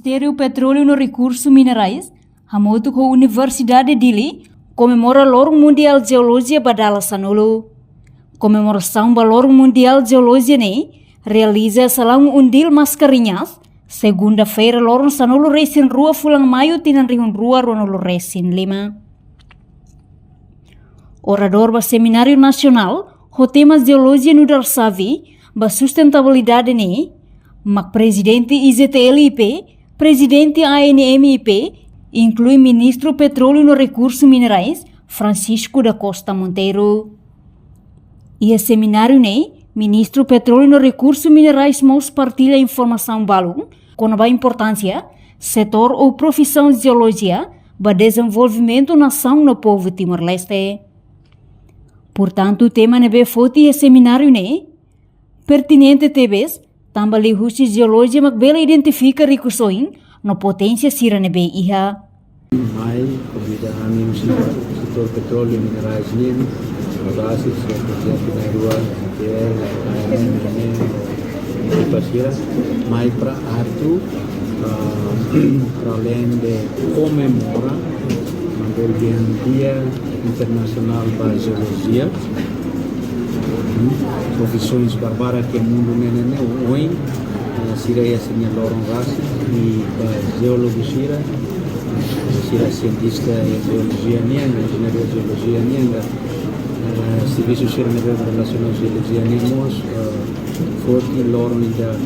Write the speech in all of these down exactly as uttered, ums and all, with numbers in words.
Ministériu Petróleu no Rekursu Minerais, hamutuk ho Universidade Dili, komemora Loron Mundiál Jeolojia ba dala sanulu. Komemorasaun ba Loron Mundiál Jeolojia ne'e realiza iha salaun UNDIL Mascarenhas, segunda-feira loron sanulu resin rua fulan Maiu tinan rihun rua ruanulu resin lima. Oradór ba semináriu nasionál ho tema Jeolojia nu'udar xave ba sustentabilidade ne'e mak Prezidente I Z T L I P, Prezidente A N M I P, inklui Ministru Petróleu no Rekursu Minerais, Francisco da Costa Monteiro. Iha semináriu ne'e, Ministru Petróleu no Rekursu Minerais mós partilla informasaun balun kona-ba importánsia setór ou profisaun jeolojia ba dezenvolvimentu nasaun no povu Timor-Leste. Portantu, tema ne'ebé foti iha semináriu ne'e pertinente tebes, tanba liuhusi jeolojia mak bele identifika rikusoin no poténsia sira ne'ebé iha. Mai, konvida ami husi setór petróleu minerais nian, basis, eh, projetu Nairua, P L, A N M, ekipa sira, mai para atu, ah, para além de komemora, maibé Dia Internasionál ba Jeolojia, profisoens barak-barak iha mundu ne'e ne'e, ohin, eh, sira iha sira-nia loron rasik, i ba jeólogu sira, sira sientista jeolojia nian, enjeñeiru jeolojia nian, eh, servisu sira ne'ebé relasiona ho jeolojia nian mós, eh, foti loron ida,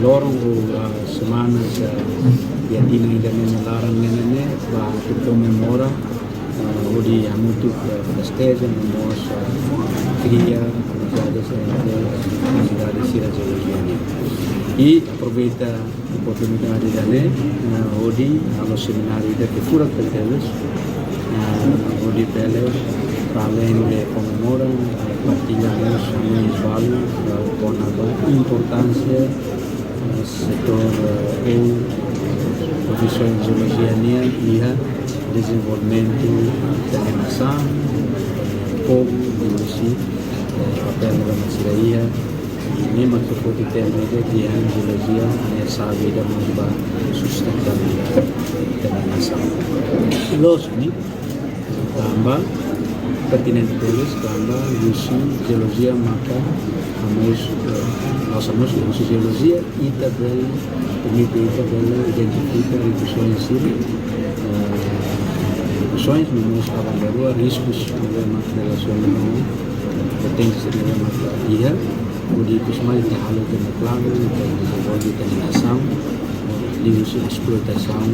loron ou, ah, semana, eh, iha tinan ida ne'e nia laran ne'e ne'e, ba atu komemora, ah, hodi hamutuk, eh, festeja, no mós, ah, kria amizade entre komunidade sira jeolojia nian. I aproveita oportunidade ida-ne'e, eh, hodi halo semináriu ida ke furak tebes, eh, hodi bele, para além de komemora, eh, partilla mós, mós balu, eh, kona-ba importánsia, eh, setór, eh, ou profisoens jeolojia nian iha dezenvolvimentu, eh, ita-nia nasaun, eh, povu, liuhusi, eh, papél ne'ebé mak sira iha, i ne'e mak foti tema ida, Dia Jeolojia, ne'e xave ida mós ba sustentabilidade ita-nia nasaun. Loos, ne'e? Tanba, pertinente tebes, tanba, husi jeolojia maka, hamosu, eh, la'ós hamosu, husi jeolojia, ita bele, permite ita bele identifika rikusoens sira, eh, rikusoens, no mós aban-bainrua riskus, ne'ebé mak relasiona ho poténsia ne'ebé mak iha, hodi ikus mai ita halo ita-nia planu, ita dezenvolve ita-nia nasaun, liuhusi esploitasaun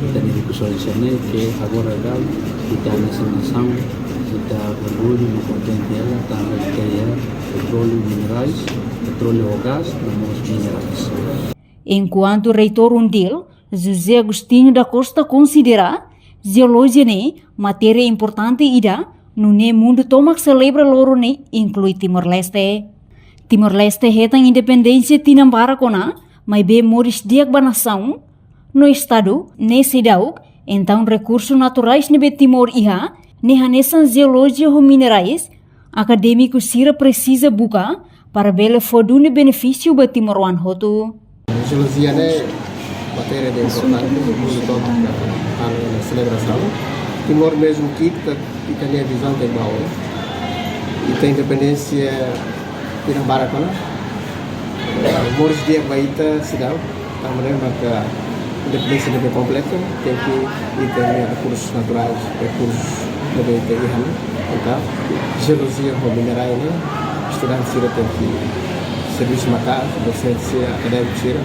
ita-nia rikusoens sira-ne'e, ke agora daudaun ita hanesan nasaun, ita orgullu no kontente hela, tanba ita iha petróleu, minerais, petróleu ou gás, no mós minerais. Enkuantu Reitór UNDIL, José Agostinho da Costa konsidera jeolojia ne'e matéria importante ida, nune'e mundu tomak selebra loron ne'e inklui Timor-Leste. Timor-Leste hetan independénsia tinan barak ona, maibé moris di'ak ba nasaun no Estadu ne'e seidauk, entaun rekursu naturais ne'ebé Timor iha, ne'e hanesan jeolojia ho minerais, akadémiku sira presiza buka para bele fó duni benefísiu ba timoroan hotu. Jeolojia ne'e matéria ida importante, mundu tomak halo selebrasaun. Timor mezmu ke ita, ita-nia vizaun tenke ba oin. Ita independénsia tinan barak ona. Moris di'ak ba ita seidauk, tanba ne'e maka independénsia ne'ebé kompletu, tenke ita-nia rekursus naturais, rekursus ne'ebé ita iha ne'e. Entaun, jeolojia ho minerais ne'e, estudante sira tenke servisu maka'as, dosente sira, akadémiku sira,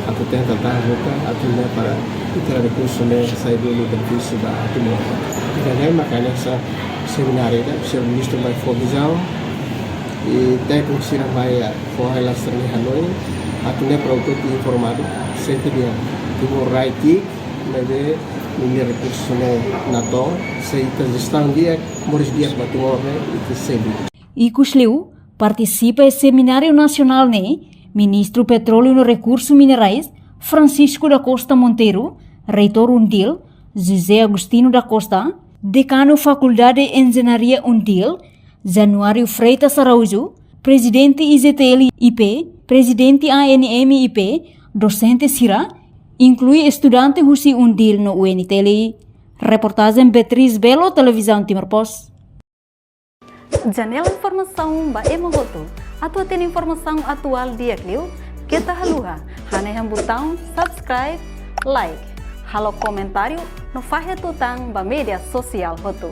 atu tenta tau buka, atu nune'e para ita-nia rekursu ne'e sai duni benefísiu ba ita-nia. Ida-ne'e maka hanesan semináriu ida, señór ministru mai fó vizaun, i tékniku sira mai, eh, fó hela sira-nia hanoin, atu nune'e para hotu informadu, sente di'ak, Timor rai ki'ik, maibé ninia rekursu ne'e natoon, se ita jestaun di'ak, moris di'ak ba Timor ne'e, ita sei di'ak. Ikusliu, partisipa iha semináriu nasionál ne'e, Ministru Petróleu no Rekursu Minerais, Francisco da Costa Monteiro, Reitór UNDIL, José Agostinho da Costa, Dekanu Fakuldade Enjeñaria UNDIL, Januário Freitas Araújo, Prezidente I Z T L I P, Prezidente A N M I P, dosente sira, inklui estudante husi UNDIL no UNTL. Reportajen Beatriz Belo, Televizaun Timor Post. Janela informasaun ba ema hotu. Atu hatene informasaun atuál di'ak liu, keta haluha hanehan butaun subscribe, like, halo komentáriu no fahe tutan ba média sosiál hotu.